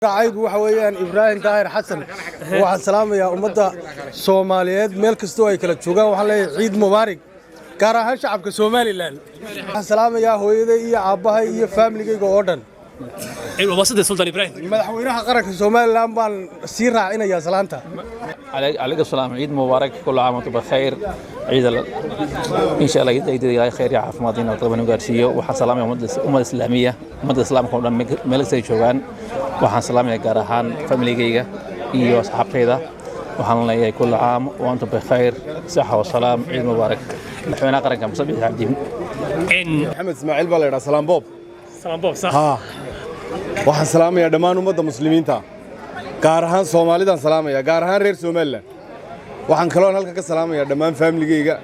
Magacaygu waxa weeyaan Ibraahim Daahir Xasan. Waxaan salaamayaa ummadda Soomaaliyeed meel kastoo ay kala joogaan. Waxaan leeyahay ciid mubaarak, gaar ahaan shacabka Somaliland. Waxaan salaamayaa hooyaday iyo aabbahay iyo faamiligayga oo dhan. Waa saddex Sultan Ibraahim. Madaxweynaha qaranka Somaliland baan sii raacinayaa salaanta. عليك السلام، عيد مبارك، كل عام وانتم بخير. عيد ان شاء الله عيد ilaahay khayr iyo caafimaad inuu dadka nu gaarsiiyo. Waxaan salaamaya ummadda islaamiya, ummadda islaamka oo dhan meel kasta ay joogaan. Waxaan salaamaya gaar ahaan familigayga iyo asxaabtayda. Waxaan leeyahay كل عام وأنتم بخير، صحة وسلام، ciid mubaarak. Madaxweynaha qaranka Muuse Biixi Cabdi. Maxamed Ismaaciil baa la yidhaha, Salaam Boob. Salaam Boob, sax. Haa, waxaan salaamayaa dhammaan ummadda muslimiinta, gaar ahaan Soomaalidaan salaamaya, gaar ahaan reer Somaliland. Waxaan kaloon halkan ka salaamayaa dhammaan faamiligayga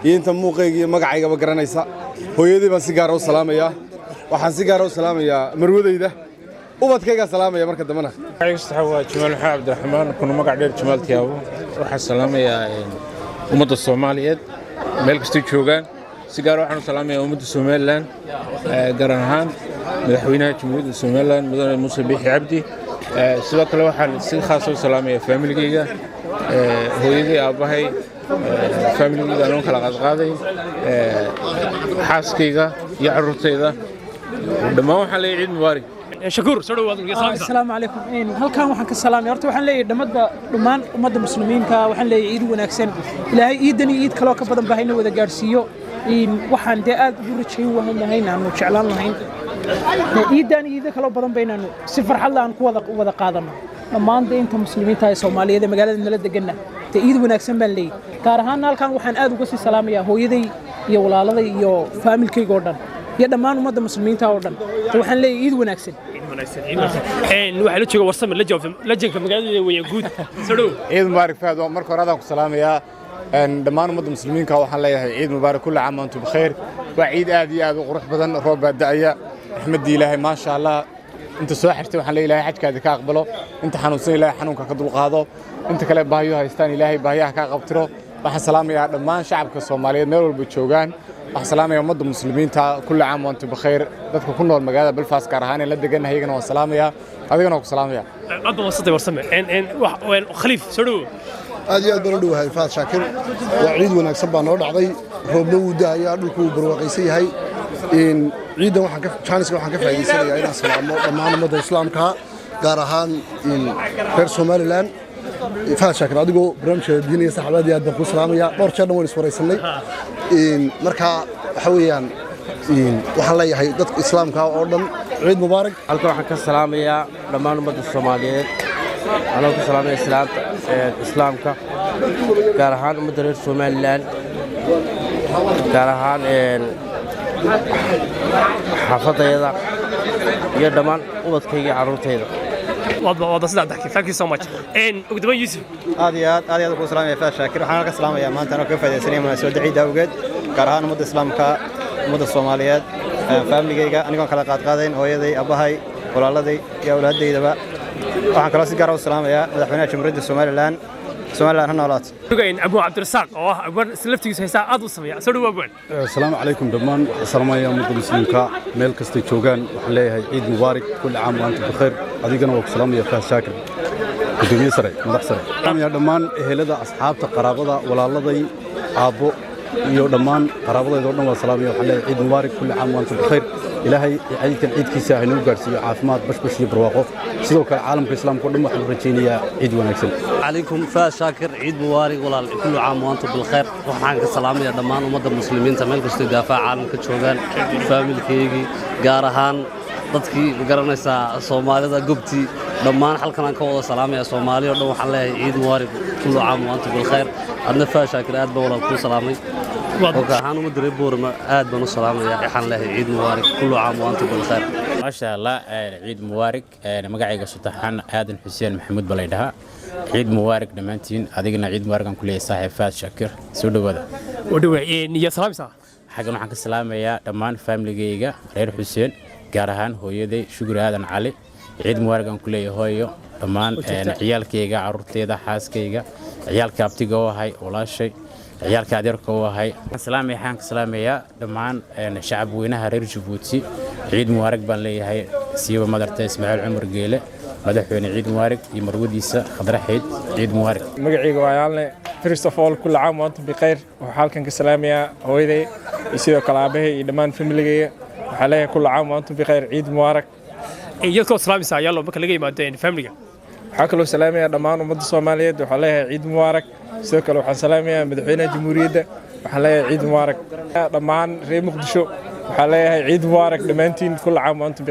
iyo inta muuqayga iyo magacaygaba garanaysa. Hooyadii baan si gaara u salaamayaa. Waxaan si gaara u salaamayaa marwadayda, ubadkaygaa salaamaya marka dambena. Magacayga waa Jamaal Maxamed Cabdiraxmaan, kuna magac dheer Jamaal Tiyaabo. Waxaan salaamayaa ummadda Soomaaliyeed meel kastay joogaan. Si gaar waxaan u salaamayaa ummadda Somaliland, gaar ahaan madaxweynaha Jamhuuriyadda Somaliland, Mudane Muuse Biixi Cabdi. Sidoo kale waxaan si khaas u salaamayaa faamiligayga, hooyadii, aabbahay, faamiligayga anoon kala qaadqaaday, xaaskayga iyo carruurtayda dhammaan. Waxaan leeyahay ciid mubaarak. Shakuur, soo dhawaad. Asalaamu calaykum. Halkan waxaan ka salaamay, horta waxaan leeyahay dhammadba dhammaan ummadda muslimiinta, waxaan leeyahay ciid wanaagsan. Ilaahay ciidan iyo ciid kaloo ka badan baa hayna wada gaadhsiiyo. Waxaan dee aad ugu rajayn lahayn, aanu jeclaan lahayn ciidan iyo ciido kaloo badan ba inaanu si farxad leh aan ku wada qaadano. Dhammaan dee inta muslimiinta ee Soomaaliyeed ee magaalada nala deganna dee ciid wanaagsan baan leeyahay. Gaar ahaan halkan waxaan aad uga sii salaamayaa hooyaday iyo walaaladay iyo faamilkayga oo dhan iyo dhammaan ummadda muslimiinta oo dhan. Waxaan leeyahay ciid wanaagsan. Waxaa la jooga Warsame la jawaabta lajanka magaalada weeye guud. Soo dhow. Ciid mubaarak, Fahad. Marka hore adaan ku salaamayaa. Dhammaan ummadda muslimiinka waxaan leeyahay ciid mubaarak، كل عام وأنتم بخير. Waa ciid aad iyo aad u qurux badan, roob baa da'aya, raxmaddii Ilaahay, maasha Allah. Inta soo xirtay waxaan leeyahay Ilaahay xajkaada ka aqbalo. Inta xanuunsan Ilaahay xanuunka ka dulqaado. Inta kale baahiyo haystaan Ilaahay baahiyaha ka qabtiro. Waxaan salaamayaa dhammaan shacabka Soomaaliyeed meel walba joogaan. Waxaan salaamayaa ummadda muslimiinta، كل عام وأنتم بخير. Dadka ku nool magaalada Belfast, gaar ahaan ee la degannahay, iyagana waan salaamayaa, adigana waan ku salaamayaa. Aad baa wasatay, Warsame. Khaliif, soo dhow. Aad iyo aad baan u dhowahay, Faad Shaakir. Waa ciid wanaagsan baa noo dhacday, roobna wuu dahayaa, dhulku wuu barwaaqaysan yahay. Ciiddan waxaan ka jaaniska waxaan ka faa'iidaysanayaa inaan salaamo dhammaan ummadda islaamka, gaar ahaan reer Somaliland. Faad Shaakir, adigoo barnaamijka diinaya saxab, aad iyo aad baan kuu salaamayaa. Dhowr jeer dhan waan iswaraysanay. Marka waxa weeyaan waxaan leeyahay dadka islaamka oo dhan ciid mubaarak. Halkan waxaan ka salaamayaa dhammaan ummadda Soomaaliyeed, anoo ku salaamaya islaamta islaamka, gaar ahaan ummadda reer Somaliland, gaar ahaan xaafadayada iyo dhammaan ubadkayga iyo carruurtayda. Waad saddex. Thank you so much. Ugu dambeyn, Yusuf. Aad iyo aad, aad iyo aad ku salaamaya, Faad Shaakir. Waxaan halka salaamayaa maanta anoo kaga faa'iidaysanaya munaasabadda ciidda awgeed, gaar ahaan ummadda islaamka, ummadda Soomaaliyeed, faamiligayga anigoon kala qaadqaadayn, hooyaday, abbahay, walaaladay iyo awlaadaydaba. Waxaan kaloo si gaar ah u salaamayaa madaxweynaha Jamhuuriyadda Somaliland. Somaliland ha noolaato. Abu Cabdirasaaq oo ah abwaan isla laftigiisa heesaa aad u sameeya. Soo dhawo, abwaan. Asalaamu calaykum. Dhammaan waxaan salaamayaa ummadda muslimka meel kastay joogaan. Waxaan leeyahay ciid mubaarak، كل عام وأنتم بخير. Adigana waa ku salaamaya, Fahad Shaakir, gudoomiye sare, madax sare. Salaamaya dhammaan ehelada, asxaabta, qaraabada, walaaladay, aabbo iyo dhammaan qaraabadayda oo dhan waa salaamaya. Waxaan leeyahay ciid mubaarak، كل عام وأنتم بخير. Ilaahay ciidkan ciidkiisa ha inoo gaarsiiyo caafimaad, bashbash iyo barwaaqo. Sidoo kale caalamka islaamka oo dhan waxaan u rajaynayaa ciid wanaagsan. عليكم فاز شاكر، عيد مبارك walaal، كل عام وأنتم بالخير. Waxaan ka salaamayaa dhammaan ummadda muslimiinta meel kastoo daafaha caalamka joogaan, faamilkaygii, gaar ahaan dadkii garanaysaa Soomaalida gobtii, dhammaan halkan aan ka wada salaamaya. Soomaali oo dhan waxaan leeyahay ciid mubaarak، كل عام وأنتم بالخير. Adna Faaz Shaakir, aad baan walaal kuu salaamay. Ahaan ummadda reer Boorama aad baan u salaamaya. Waxaan leeyahay ciid mubaarak، كل عام وأنتم بالخير. Maasha Allah, ciid mubaarak. Magacayga Sutaxaan Aadan Xuseen Maxamuud balay dhahaa. Ciid mubaarak dhammaantiin. Adigana ciid mubaarak aan ku leeyahay, saaxiib Faad Shaakir, soo dhawaada. Iyo salaamaysaa? Xaggan waxaan ka salaamayaa dhammaan faamiligayga reer Xuseen, gaar ahaan hooyaday Shukri Aadan Cali. Ciid mubaarak aan ku leeyahay, hooyo. Dhammaan ciyaalkayga, caruurteyda, xaaskayga, ciyaalka abtiga u ahay, walaashay, ciyaalka adeerka u ahay. Waxaan ka salaamayaa dhammaan shacab weynaha reer Jabuuti. Ciid mubaarak baan leeyahay, siiba madarta Ismaaciil Cumar Geele. Madaxweyne, ciid mubaarak, iyo marwadiisa Khadra Xeyd, ciid mubaarak. Magacayga waa Yaalne. First of all, كل عام وأنتم بخير. Waxaan halkan ka salaamayaa hooyaday iyo sidoo kale aabahay iyo dhammaan familigayga. Waxaan leeyahay كل عام وأنتم بخير, ciid mubaarak. Iyad kaloo salaamaysaa, Yaalo, marka laga yimaado familiga? Waxaa kaloo salaamayaa dhammaan ummadda Soomaaliyeed. Waxaan leeyahay ciid mubaarak. Sidoo kale waxaan salaamayaa madaxweynaha jamhuuriyadda. Waxaan leeyahay ciid mubaarak. Dhammaan reer Muqdisho waxaan leeyahay ciid mubaarak dhammaantiin, كل عام وأنتم.